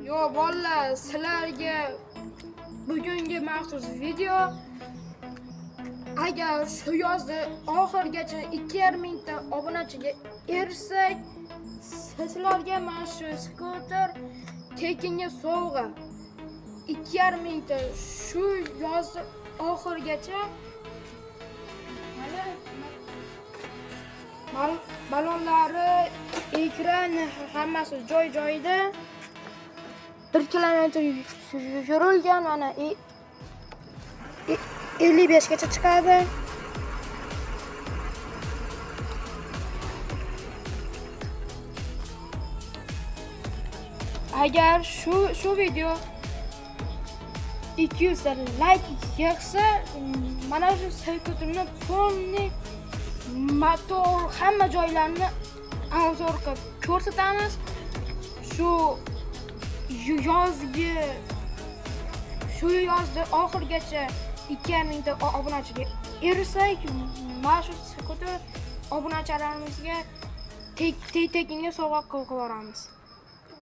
Yo bolalar, sizlarga bugungi maxsus video. Agar shu yozda oxirigacha 2,5 mingta obunachiga erishsak, sizlarga mana shu skuter tekinga sovg'a. 2,5 mingta shu yozda oxirigacha mana balonlari, ekran hammasi joy-joyida. 1 kilometr yurilgan, mana 55 gacha chiqadi. Agar shu video 200 ta like yig'sa, mana shu skuterni polniy motor hamma joylarini obzor qilib ko'rsatamiz. Shu yozgi, shu yozda oxirigacha 2,5 mingta obunachiga erishsak, mana shu skuter obunachilarimizga tekinga sovg'a qilib yuboramiz.